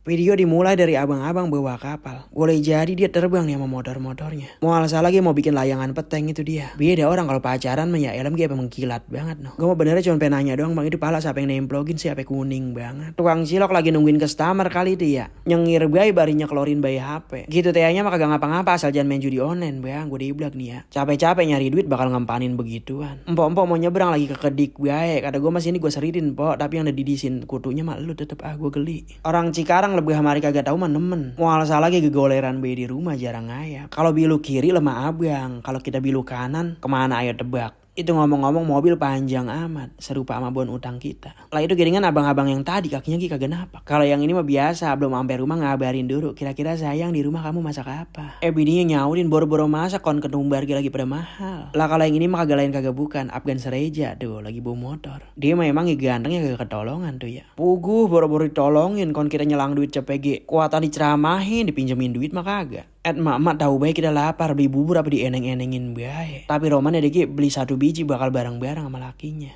Video dimulai dari abang-abang bawa kapal. Boleh jadi dia terbang nih sama motor-motornya. Mau alasan lagi mau bikin layangan peteng itu dia. Beda orang kalau pacaran mah ya elem dia mengkilat banget no. Gue mau benernya cuma pengen nanya doang bang, itu pala siapa yang nemplogin siapa kuning banget. Tukang cilok lagi nungguin customer kali dia. Nyengir bayi barinya keluarin bayi HP. Gitu tehnya mah kagak ngapa-ngapa asal jangan main judi online bang. Gue diblak nih ya. Capek-capek nyari duit bakal ngempanin begituan. Empok-empok mau nyebrang lagi ke Kedik bae. Kata gue mas ini gue seritin po. Tapi yang udah didisin kutunya mah lu tetep gue geli. Orang Cikarang lebih hamari kagak tahu mah nemen. Mau alasan lagi gegoleran bayi di rumah jarang ngayap. Kalau bilu kiri lemah abang. Kalau kita bilu kanan kemana ayo tebak. Itu ngomong-ngomong mobil panjang amat. Serupa sama bon utang kita. Lah itu giringan abang-abang yang tadi kakinya kagak napak. Kalau yang ini mah biasa. Belum sampai rumah ngabarin dulu. Kira-kira sayang di rumah kamu masak apa? Bininya nyaurin boro-boro masak. Kon ketumbar lagi pada mahal. Lah kalau yang ini mah kagak lain kagak bukan. Afgan Sereja tuh lagi bawa motor. Dia mah emang gantengnya kagak ketolongan tuh ya. Puguh boro-boro ditolongin. Kon kita nyelang duit CPG. Kuatan diceramahin. Dipinjemin duit mah kagak. Emak-emak tahu baik kita lapar beli bubur apa dieneng-enengin bae. Tapi Roman ya deki beli 1 biji bakal bareng-bareng sama lakinya.